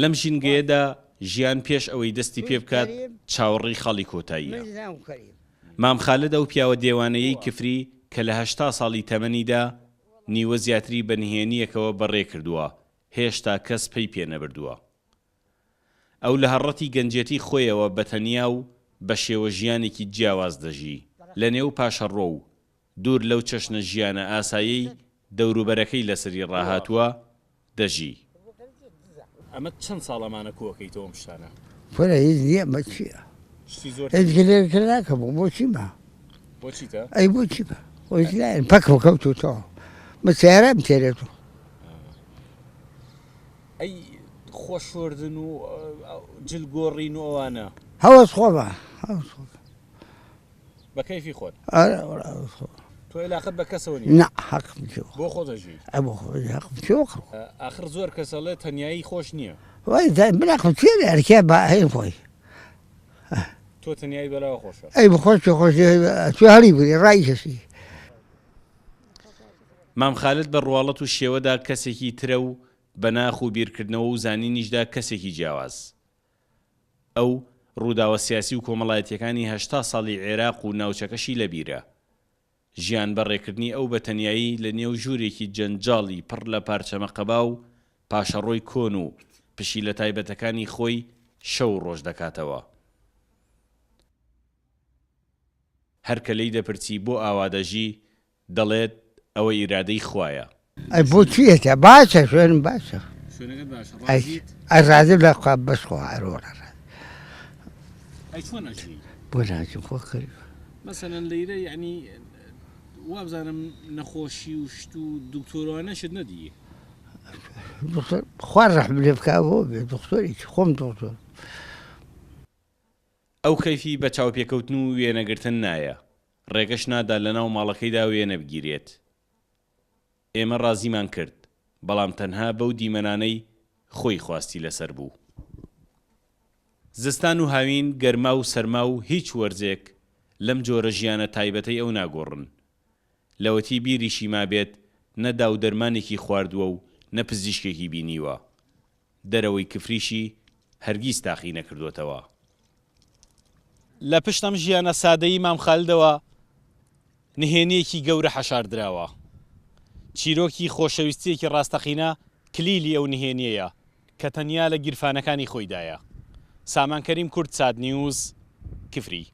لەم ژینگەیەدا ژیان پێش ئەوەی دەستی پێ بکات چاوەڕێی خاڵی کۆتاییە. مام خالد ئەو پیاوە دێوانەیەی کفری کە لە 80 ساڵی تەمەنیدا نیوە زیاتری بە نهێنییەکەوە بەڕێ کردووە، هێشتا کەس پەی پێ نەبردووە. ئەو لە هەڕەتی گەنجێتی خۆیەوە بە تەنیا و بە شێوە ژیانێکی جیاواز دەژی، لە نێو پاشەڕۆ و دوور لەو چەشنە ژیانە ئاسایەی دەوروبەرەکەی لەسەری ڕاهاتووە، دەژی. ئەمە چەند ساڵە ئەمانە کۆئەکەیتەوە ئەم شتانە؟ کورە هیچ نییە ئەمە چییە؟ شتی زۆر هیچ گلێکە ناکەم بۆ چیمە؟ بۆ چیتە؟ ئەی بۆ چیمە؟ خۆ هیچ نایەن پەکم کەوتووتەوە من سەیارەم تێرێتەوە. ئەی خۆ شۆردن و جل گۆڕین و ئەوانە؟ هەوەس خۆمە هەوەس خۆمە. بە کەیفی خۆت؟ ئەرێ وەڵا هەوەس خۆمە. تۆ ئیلاقەت بە کەسەوە نییە؟ نا حەقم چیە؟ بۆ خۆت ئەژی؟ ئە بۆ خۆ حەقم چیە خۆ؟ ئاخر زۆر کەس ئەڵێ تەنیایی خۆش نییە. وەی من حەقم چیە لێ ئەرکێ بە هەی خۆی. تۆ تەنیایی بەلاوە خۆشە. ئەی بخۆش پێ خۆش تۆ هەڵی بگری ڕای کەسی. مام خالد بە ڕواڵەت و شێوەدا کەسێکی ترە و بە ناخ و بیرکردنەوە و زانینیشدا کەسێکی جیاواز. ئەو، ڕووداوە سیاسی و کۆمەڵایەتییەکانی 80 ساڵی عێراق و ناوچەکەشی لە بیرە. ژیان بە ڕێکردنی ئەو بە تەنیایی لە نێو ژوورێکی جەنجاڵی پڕ لە پارچە مەقەبا و پاشەڕۆی کۆن و پشیلە تایبەتەکانی خۆی شەو و ڕۆژ دەکاتەوە. هەر کە لێی دەپرسی بۆ ئاوا دەژی، دەڵێت ئەوە ئیرادەی خوایە. ئەی بۆ چیەتە باشە شوێنم باشە. شوێنەکەت باشە ڕازیت؟ ئەی ڕازیم لە خوا بەس خوا ئەرۆڵە ڕازی. ئەی چۆن ئەژی؟ بۆ ناژیم خۆ غەریبە. مەسەلەن لەیرە یەعنی وابزانم نەخۆشی و شت و دکتۆرانەشت نەدی؟ دکتۆر خوا ڕەحم لێ بکا بۆ بێ دکتۆری خۆم دکتۆر. ئەو کەیفی بە چاوپێکەوتن و وێنەگرتن نایە، ڕێگەش نادا لەناو ماڵەکەیدا وێنە بگیرێت. ئێمە ڕازیمان کرد، بەڵام تەنها بەو دیمەنانەی خۆی خواستی لەسەر بوو. زستان و هاوین، گەرما و سەرما و هیچ وەرزێک لەم جۆرە ژیانە تایبەتەی ئەو ناگۆڕن. لەوەتی بیریشی مابێت نە داو دەرمانێکی خواردووە و نە پزیشکێکی بینیوە. دەرەوەی کفریشی هەرگیز تاقی نەکردۆتەوە. لە پشت ئەم ژیانە سادەی مام خالدەوە نهێنییەکی گەورە حەشاردراوە. چیرۆکی خۆشەویستییەکی ڕاستەقینە کلیلی ئەو نهێنییەیە کە تەنیا لە گیرفانەکانی خۆیدایە. سامان کەریم کوردسات نیوز، کفری.